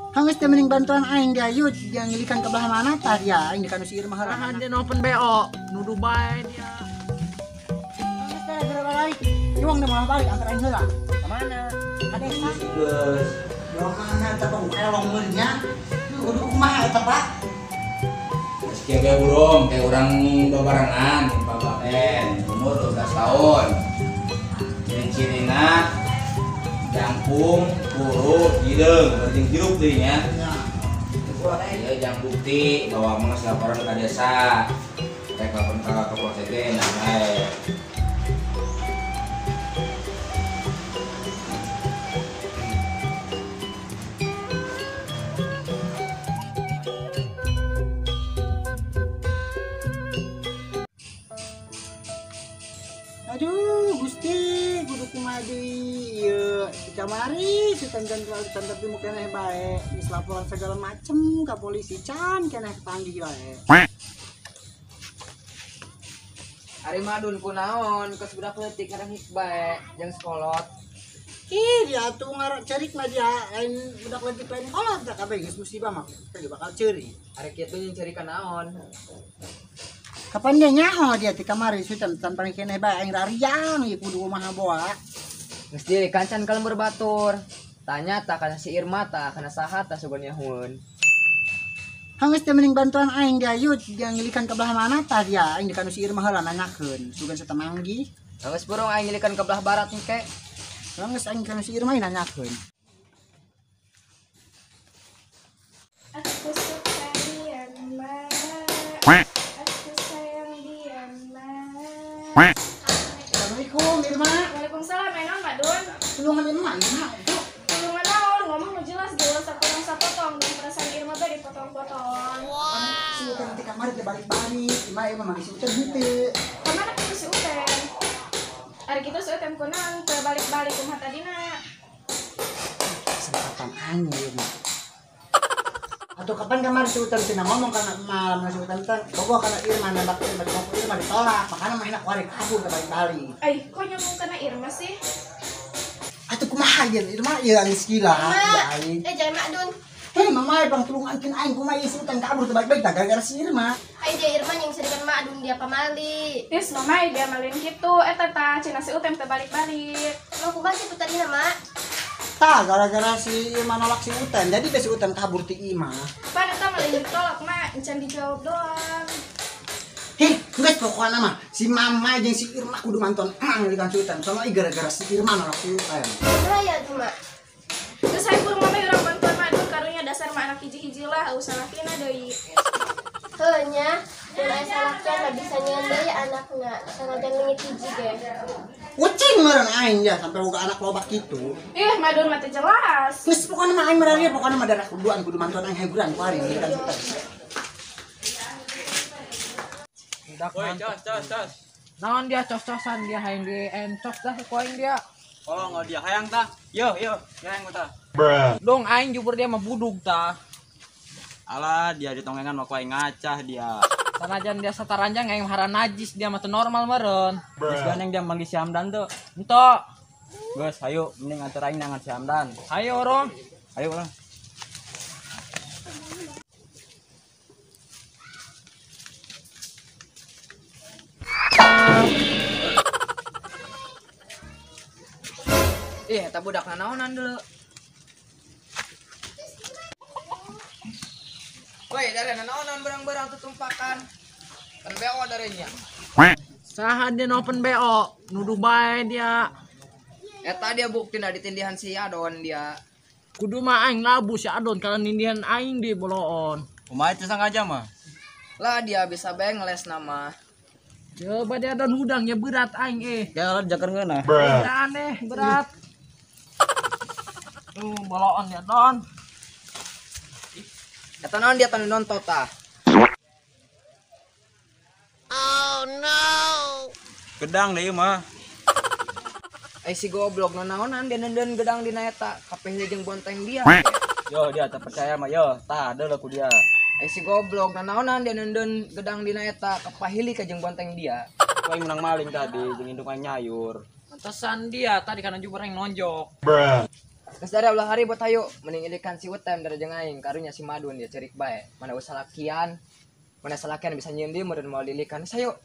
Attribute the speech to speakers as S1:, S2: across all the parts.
S1: Hangus teh mending bantuan aing dia yut dia ngilikan ke belah mana tah dia aing di kanu si Irma heula.
S2: Tahan dia open BO, nuduh bae dia.
S1: Hangus teh geura balik. Iwang dia malah balik antar aing heula.
S3: Ka mana?
S1: Ka desa.
S3: Geus.
S1: Yo mana eta bang elong meurnya. Kudu kumaha eta Pak?
S3: Geus kieu ge burung, kayak urang babarengan jeung Pak Baten, umur 12 tahun. Ciri-cirina jangkung, kuru, hideung, jeung hirup deui nya. Ieu jang bukti bahwa mah laporan ka desa. Rek laporan ka Kapolsek ge nah bae.
S1: Aduh, Gusti, kudu kumaha deui ieu. Kamari si tandan tapi mu keneh bae, geus laporan segala macem ka polisi can keneh panggil bae.
S4: Ari madun kunaon geus budak leutik ngarang bae jeung sekolot.
S1: Ih, dia tuh ngarang cerik mah dia, lain budak leutik lain kolot da kabeh geus musibah mah bakal ceurik.
S4: Ari kitu jeung ceuri naon?
S1: Kapan dia nyaho dia ti kamari si tan paling keneh bae aing rariang ieu kudu kumaha boa.
S4: Geus diri kancan ka lembur batur. Tanya tah kana si Irma tah kana saha tah sugan nyahueun.
S1: Hangus teh mending bantuan aing dia yut dia ngilikan ke belah mana tah dia aing di kanu si Irma heula nanyakeun sugan satemanggi.
S4: Hangus burung aing ngilikan ke belah barat engke.
S1: Hangus aing kanu si Irma nanyakeun.
S5: Aku suka dia, Ma. Aku sayang dia, Ma.
S1: Assalamualaikum Irma.
S5: Waalaikumsalam, enak Mbak Dun.
S1: Tulungan Irma, Irma.
S5: Tulungan naon, ngomong nu jelas jelas sakurang sapotong, dan perasaan Irma bae dipotong-potong.
S1: Si Uten nanti kamar dia balik-balik, Irma Irma manggil si Uten henteu.
S5: Kamana kitu si Uten? Ari kitu si Uten kunaon teu balik-balik kumaha tadina?
S1: Kesempatan aing Irma. Atau kapan kamar si Uten cenah ngomong kana malam si Uten teh bogoh kana Irma nembak Irma di Irma ditolak, makana mah enak wari kabur ke balik-balik.
S5: Ai, kok nyambung kana Irma sih?
S1: Atuh kumaha ieu Irma ieu geus gila.
S6: Eh jangan Mak Dun.
S1: Hei mama bang tulungan kin aing kumaha ieu si Uten kabur teu balik-balik tah gara-gara si Irma.
S6: Ai dia Irma yang serikan Mak Dun dia pamali.
S5: Ih, mama dia malin kitu eta tah cenah si Uten teu balik-balik.
S6: Lo kumaha kitu tadina, Mak?
S1: Tah gara-gara si Irma nolak si Uten, jadi si Uten kabur ti Ima.
S5: Pan eta malin ditolak, Mak, encan dijawab doang.
S1: Hih, geus pokona mah si Mama jeung si Irma kudu manton emang ngilikan si Uten. Soalnya gara-gara si Irma nolak si Uten.
S6: Kumaha ya tuh, Mak?
S5: Geus hayu burung mama urang bantuan Mak Dun karunya dasar mah anak hiji-hiji lah, eueuh salakina deui.
S6: Heuh nya, mun aya salakina bisa nyeun deui anakna, sanajan leungit hiji ge.
S1: Kucing meureun aing ya sampai boga anak loba kitu.
S5: Ih, Madun mah teu jelas.
S1: Geus pokona mah aing mararia pokona mah darah kuduan kudu mantuan aing heguran ku ari ngilikan si Uten.
S2: Woi, cos, cos, cos. Naon dia cos-cosan dia hayang di encos dah ku aing dia.
S7: Tolong oh dia hayang tah. Yo, yo, hayang tah.
S2: Dong aing jubur dia mah budug tah.
S7: Alah, dia ditongengan mah ku aing ngacah dia.
S2: Sanajan dia sataranjang aing hara najis dia mah teu normal meureun.
S7: Geus gandeng dia manggil si Hamdan tuh.
S2: Ento.
S7: Geus, hayu mending antar aing nangan si Hamdan.
S2: Hayu urang.
S7: Hayu urang.
S4: Ih, eta budak nanaonan dulu. Woi, dari nanaonan berang-berang tutumpakan. Kan BO darinya.
S2: Saha dia open BO, nuduh bae dia.
S4: Eta dia buktina ditindihan si Adon dia.
S2: Kudu mah aing labu si Adon kalau nindihan aing di boloon.
S7: Kumaha teu sengaja mah?
S4: Lah dia bisa bae ngeles nama.
S2: Coba dia Adon hudang ya berat aing eh.
S7: Ya jaker ngeunah.
S2: Aneh berat. Tuh boloon ya Don.
S4: Eta naon dia tanu nonton tah.
S6: Oh no.
S7: Gedang deui mah.
S4: Eh si goblok nanaonan dia neundeun gedang dina eta kapeh jeung bonteng dia.
S7: Yo dia tak percaya mah yo, tah deuleu ku dia.
S4: Eh si goblok nanaonan dia neundeun gedang dina eta kapahili ka jeung bonteng dia.
S7: Ku aing menang maling tadi jeung indung aing nyayur.
S2: Pantesan dia tadi kana jubur aing nonjok.
S7: Bruh.
S4: Geus dari ulah hari buat hayu mending ilikan si Utem dari jeung aing karunya si Madun dia cerik bae. Mana usah lakian. Mana salakian bisa nyieun deui meureun moal dilikan. Sayo.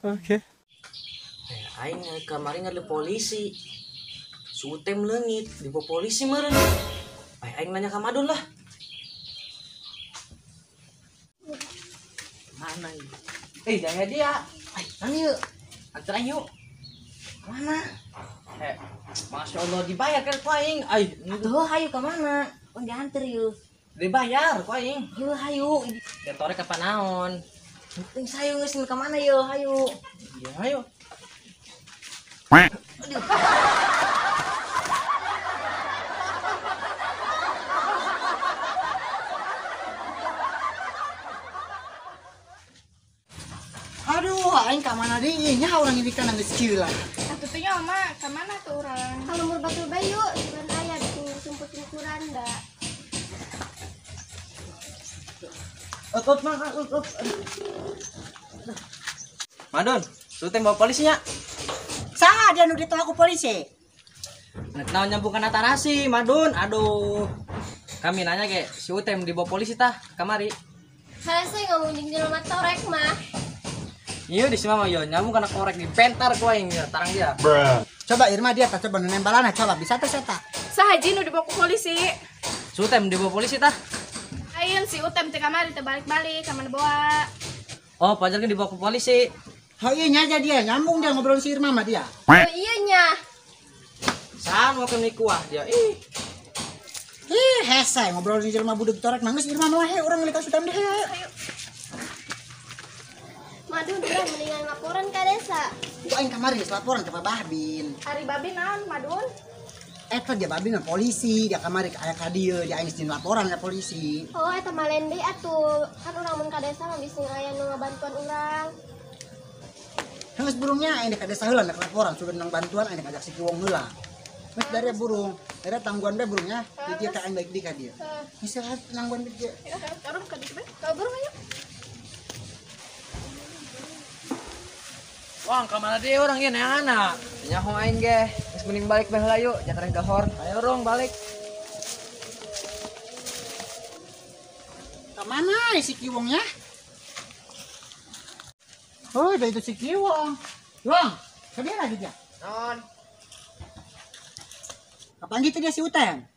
S7: Oke.
S2: Aing kamari ngadu polisi. Si Utem leungit dibawa polisi meureun. Aing nanya ka Madun lah. Mana ini? Jangan dia. Nang yuk. Antar aing yuk. Mana? Masya Allah dibayar kan ku aing. Ai,
S8: tuh hayu ka mana? Oh diantar yuk.
S2: Dibayar ku aing.
S8: Heuh hayu.
S2: Jantore kapan naon?
S8: Penting sayu geus ka mana yeuh hayu.
S2: Ya hayu.
S8: Aduh.
S1: Aduh, aing ka mana deui nya urang ilikan geus kieu lah.
S5: Atuh teh nya mah ka mana tuh urang?
S6: Ka lembur batur bae yuk, sugan aya disumput kuranda.
S2: Ut mah ut. Madun, lu teh bawa polisi nya.
S1: Saha dia nu ditolak ku polisi?
S2: Naon nyambung kana tarasi, Madun. Aduh. Kami nanya ge, si Utem dibawa polisi tah kamari.
S6: Hese ngomong jeung jelema torek mah.
S2: Iya di sini mah yo nyambung kana korek dipentar ku aing ya, tarang dia.
S1: Bruh. Coba Irma dia tah coba nu nembalana coba bisa teh eta.
S5: Saha ji nu dibawa ku polisi?
S2: Si Utem dibawa polisi tah.
S5: Ayeun si Utem teh kamari teh balik-balik ka mana bawa.
S2: Oh, pajar ge dibawa ku polisi.
S1: Oh iya nya aja dia nyambung dia ngobrol si Irma mah dia.
S6: Oh iya nya.
S2: Saha nu keur nikuah dia. Ih.
S1: Ih, hese ngobrol si jelema budeg torek mah geus Irma mah he urang ngelikan si Utem deh. Ayo.
S6: Madun urang mendingan laporan ka desa.
S1: Ku aing kamari geus laporan ka Pak Bahbin.
S5: Ari Babin naon Madun?
S1: Eta dia Babin mah polisi, dia kamari aya ka dieu, dia aing geus laporan ka polisi.
S6: Oh, eta mah lain deui atuh. Kan urang mun ka desa mah bisi aya nu ngabantuan urang.
S1: Geus burungnya aing ka desa heula nek laporan sugan nang bantuan aing ngajak si Kiwong heula. Geus dari burung, dari tangguan bae burungnya, di dieu ka aing baik di ka dieu. Geus tangguan di dieu.
S5: Turun ka dieu bae. Ka burung ayo.
S2: Wah, ka mana deui urang ieu neangan?
S4: Nyaho aing ge. Geus mending balik bae heula yuk, jangan gahor.
S2: Ayo rong balik.
S1: Ka mana si Kiwongnya? Oh, itu si Kiwong. Kiwong, ka dieu lagi dia.
S4: Naon?
S1: Kapan gitu dia si Utem?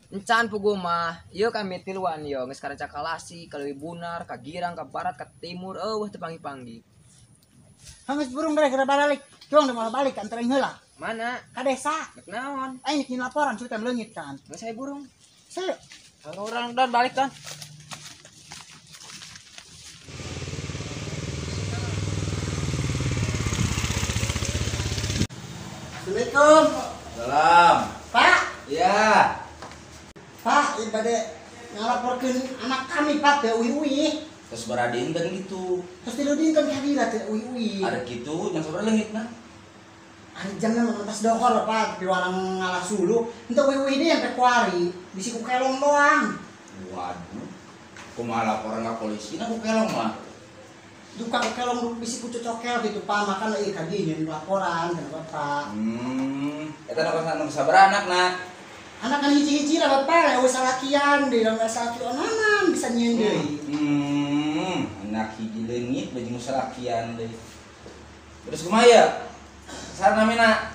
S4: Encan pugu mah, ieu kami tiluan ieu geus karanca kalasi, ka Leuwi Bunar, ka Girang, ka Barat, ka Timur, eueuh teu panggih-panggih.
S1: Geus burung deh geura balik. Kiwong udah malah balik antara heula.
S4: Mana?
S1: Ka desa.
S4: Rek naon?
S1: Aing nyekin laporan si Utem leungit kan.
S4: Geus saya burung.
S1: Sayo.
S2: Urang don balik don.
S1: Assalamualaikum.
S3: Salam.
S1: Pak.
S3: Iya.
S1: Pak, ieu bade ngalaporkeun anak kami Pak teu uih-uih.
S3: Terus baradinten gitu.
S1: Terus tilu dinten ka dieu teu uih-uih.
S3: Ada gitu yang sabaraha leungitna?
S1: Ari jamna mah tas dohor Pak, piwarang ngalah sulu. Henteu uih-uih deui sampe kuari, bisi ku kelong doang.
S3: Waduh. Kumaha laporan ka polisi na ku kelong mah.
S1: Duka ku kelong bisi ku cocokel gitu Pak, makan ieu ka dieu nyeun laporan ka Bapak.
S3: Eta nu sabaraha anakna?
S1: Anak kan hiji-hiji lah Bapak, eueuh salakian deui, lamun salaki onanan bisa nyieun deui.
S3: Anak hiji leungit baju salakian deui. Terus kumaha ya? Saha namina?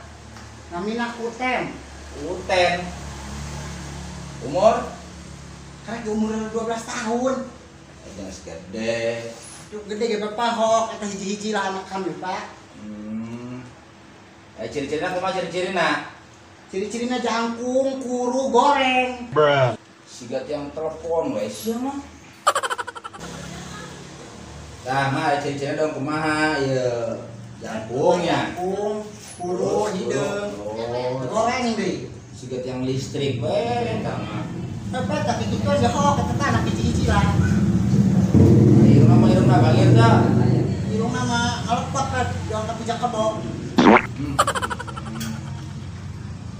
S1: Namina Utem.
S3: Utem. Umur?
S1: Karek umur 12 tahun.
S3: Jangan segede.
S1: Duh, gede ge Bapak hok eta hiji-hiji lah anak kami, Pak.
S3: Ciri-cirina kumaha ciri-cirina?
S1: Ciri-cirina jangkung, kuru, goreng.
S3: Bruh. Siga tiang telepon we sia mah. Tah mah ciri-cirina dong kumaha ieu? Jangkung ya.
S1: Jangkung, kuru, hideung, goreng deui.
S3: Siga tiang listrik we eta mah.
S1: Bapak tak kitu aja hok eta anak hiji-hiji lah.
S3: Irungna mah irungna bagir tah.
S1: Irungna mah ngalepot kan jangan pijak kebo.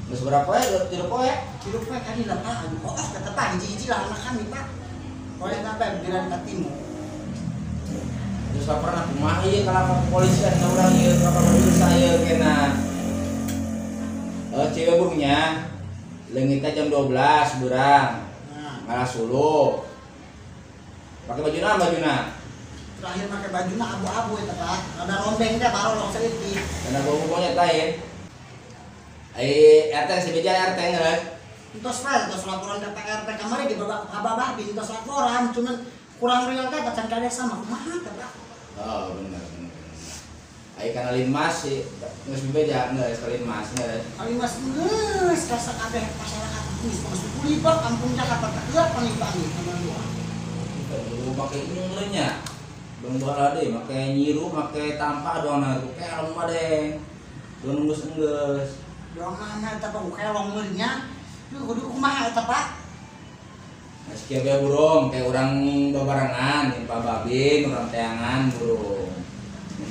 S3: Geus berapa ya? Tilu poe?
S1: Tilu poe kali lah Pak. Aduh, oh kata Pak hiji-hiji lah anak kami Pak. Poe sampai biran ka timu.
S3: Terus laporan aku mah ieu ka kepolisian ka urang ieu ka pemirsa ieu kena. Cewek burungnya leungitna jam 12 burang. Ngalah suluh. Pakai baju naon bajuna?
S1: Terakhir pakai bajuna abu-abu eta Pak. Rada rombeng teh barolong saeutik.
S3: Karena bau-baunya lain. Ai RT si beja RT ngeun.
S1: Entos we, entos laporan ke Pak RT kamari ge babak abah entos laporan cuman kurang real teh can ka desa mah kumaha teh Pak.
S3: Oh bener. Ai kana linmas si geus beja geus ka linmas geus.
S1: Linmas geus rasa kabeh masyarakat geus geus kulipat kampung Jakarta teh panggih-panggih kana dua.
S3: Kudu make ini nya. Bang bola deui make nyiru make tampah doang ku kelong mah deng. Doang geus enggeus.
S1: Doang mana eta Pak ku kelong meureun nya. Duh kudu kumaha eta Pak?
S3: Nah, sieu bae burung kayak urang babarengan jeung Pak Babin urang teangan burung.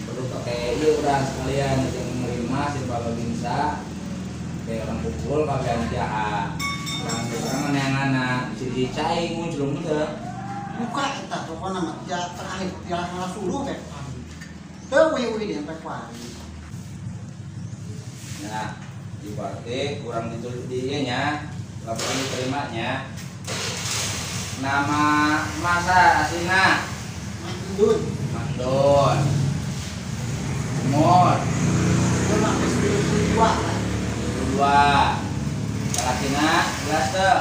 S3: Perlu pakai ieu urang sekalian jeung linmas jeung Pak Babinsa. Kayak orang pukul kabehan jaha. Urang urang neanganna bisa dicai muncul teu.
S1: Buka eta pokona mah ja terakhir jalan suluh teh. Teu uih-uih di sampai kuari.
S3: Nah, di berarti kurang ditulis di ieu nya, laporan diterimanya. Nama masa aslina
S1: Mandun.
S3: Mandun. Umur
S1: Umur mah 22 lah.
S3: 22. Salakina jelas teu?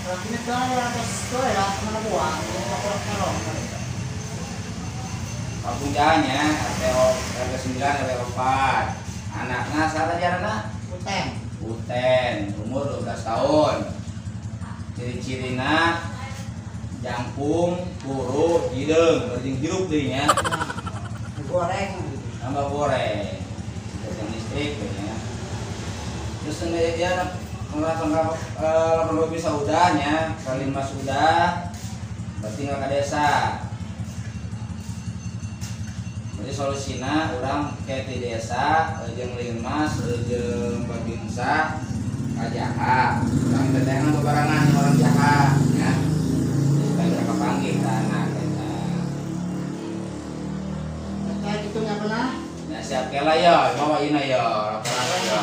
S1: Salakina teh atas teh ya kemana buang, laporan kelong.
S3: Kampung Jahanya RT 9 RW 4. Anakna saha jarana?
S1: Uten.
S3: Uten, umur 12 tahun. Ciri-cirina jangkung, kuru, hideung, jeung hirup deui nya.
S1: Goreng gitu.
S3: Tambah goreng. Yang listrik nya. Terus dia ngelakuin bisa udah nya, kali mas udah, berarti nggak ke desa. Berarti solusina orang kayak di desa, jeung linmas, jeung babinsa, ka jaha. Urang teteangan bebarengan orang jaha, ya. Supaya mereka panggil ke anak kita.
S1: Kayak gitu nggak pernah?
S3: Nah siap kela yo, bawa ini yo, laporan yo.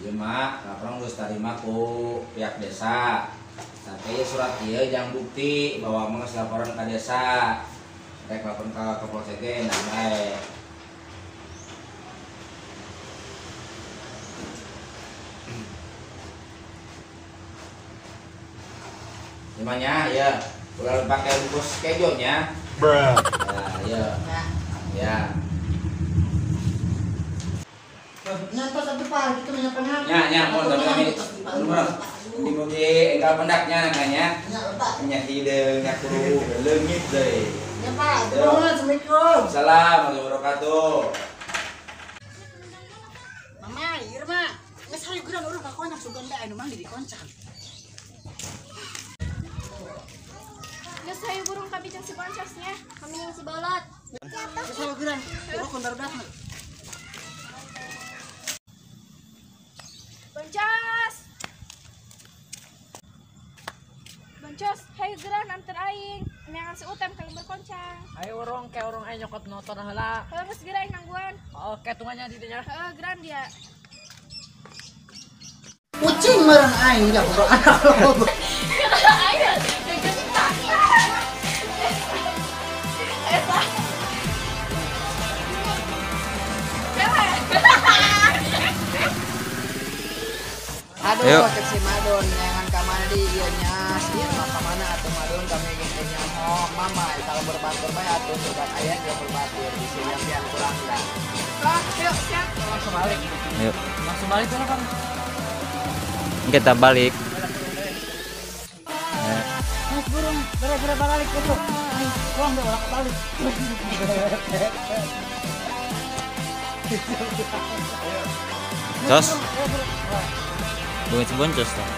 S3: Ieu mah laporan geus tarima ku pihak desa. Sampai surat ieu jang bukti bahwa mah geus laporan ka desa. Rek laporan ka Kapolsek ge nah bae. Gimana ya? Ulah pakai bungkus kejo nya.
S9: Bruh.
S3: Nah, ieu. Ya.
S1: Nyantos atuh Pak, kitu nya pernah.
S3: Nya, nya, mun kami. Di enggal pendaknya nanya.
S1: Nya, Pak.
S3: Nya hideung, nya kuru, leungit deui.
S1: Nya, Pak. Nuhun, Assalamualaikum.
S3: Salam warahmatullahi wabarakatuh.
S1: Mama, Irma, geus hayu geura urang ka konyak sugan bae anu mah di koncan.
S5: Geus hayu burung kami jeung si boncosnya,
S6: kami jeung si bolot.
S1: Geus hayu geura, urang kon barudak.
S5: Boncos. Boncos, hayu geura nanter aing. Neangan si Utem ka lembur koncang.
S2: Ayo urang ke urang aing nyokot motor heula.
S5: Heuh geus geura aing nangguan.
S2: Oke, tungguannya di dinya.
S5: Heeh, geura dia.
S1: Kucing meureun aing ya bro anak lo.
S5: Ayo, eta.
S4: Aduh, cek si Madon neangan ka mana di ieu nya, si Irma ka mana atuh Madon kami geus teh nyaho. Mama kalau berbatur bae atuh bukan aya ge berbatur di sini yang kurang dah.
S5: Ah, yuk, siap.
S2: Langsung balik.
S7: Ayo.
S2: Langsung balik tuh, Bang.
S7: Kita balik.
S1: Mas burung, gara-gara balik itu. Aing pulang deh orang balik.
S7: Jos. Bukan boncos tuh.